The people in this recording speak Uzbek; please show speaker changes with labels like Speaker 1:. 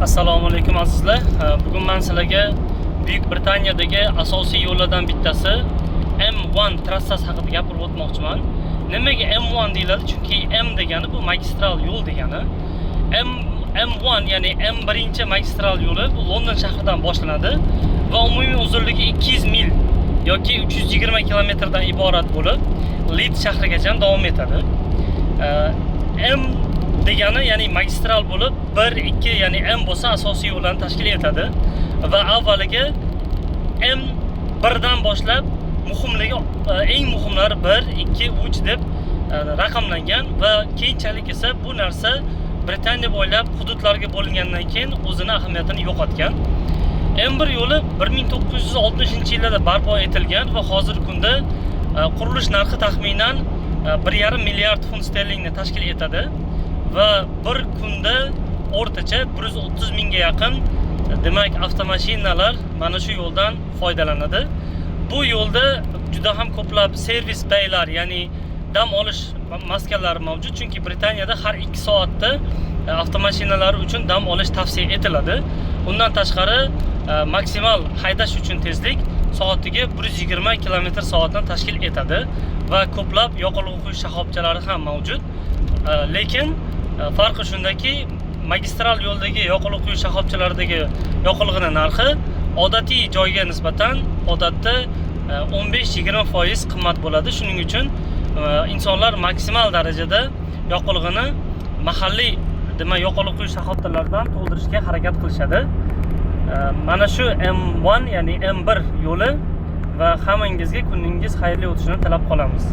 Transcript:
Speaker 1: Assalomu alaykum, azizlar. Bugun men sizlarga Buyuk Britaniyadagi asosiy yo'llardan bittasi M1 trassasi haqida gapirib o'tmoqchiman. Nimaga M1 deyiladi? Chunki M degani bu magistral yo'l degani. M1, ya'ni M1 magistral yo'li bu London shahridan boshlanadi va umumiy uzunligi 200 mil yoki 320 kilometrdan iborat bo'lib, Leeds shahrigacha davom etadi. M degani, ya'ni magistral bo'lib, 1, 2, ya'ni M bo'lsa, asosiy yo'llarni tashkil etadi va avvaliga M 1 dan boshlab muhimligi, eng muhimlari 1, 2, 3 deb raqamlangan va keyinchalik esa bu narsa Britaniya bo'ylab hududlarga bo'lingandan keyin o'zini ahamiyatini yo'qotgan. M1 yo'li 1960 yillarda barpo etilgan va hozirgi kunda qurilish narxi taxminan 1,5 milliard funt sterlingni tashkil etadi va bir kunda o'rtacha 130 mingga yaqin, demak, avtomashinalar mana shu yo'ldan foydalanadi. Bu yo'lda juda ham ko'plab servis baylar, ya'ni dam olish maskanlari mavjud, chunki Britaniyada har 2 soatda avtomashinalar uchun dam olish tavsiya etiladi. Undan tashqari, maksimal haydash uchun tezlik soatiga 120 km soatni tashkil etadi va ko'plab yoqilg'i quyish shoxobchalari ham mavjud. Lekin farqi shundaki, magistral yo'ldagi yoqilg'i quyish shoxobchalaridagi yoqilg'ini narxi odatiy joyga nisbatan odatda 15-20% qimmat bo'ladi. Shuning uchun insonlar maksimal darajada yoqilg'ini mahalliy, demak, yoqilg'i quyish shoxobchalaridan to'ldirishga harakat qilishadi. Mana shu M1, ya'ni M1 yo'li va hammangizga kuningiz xayrli o'tishini tilab qolamiz.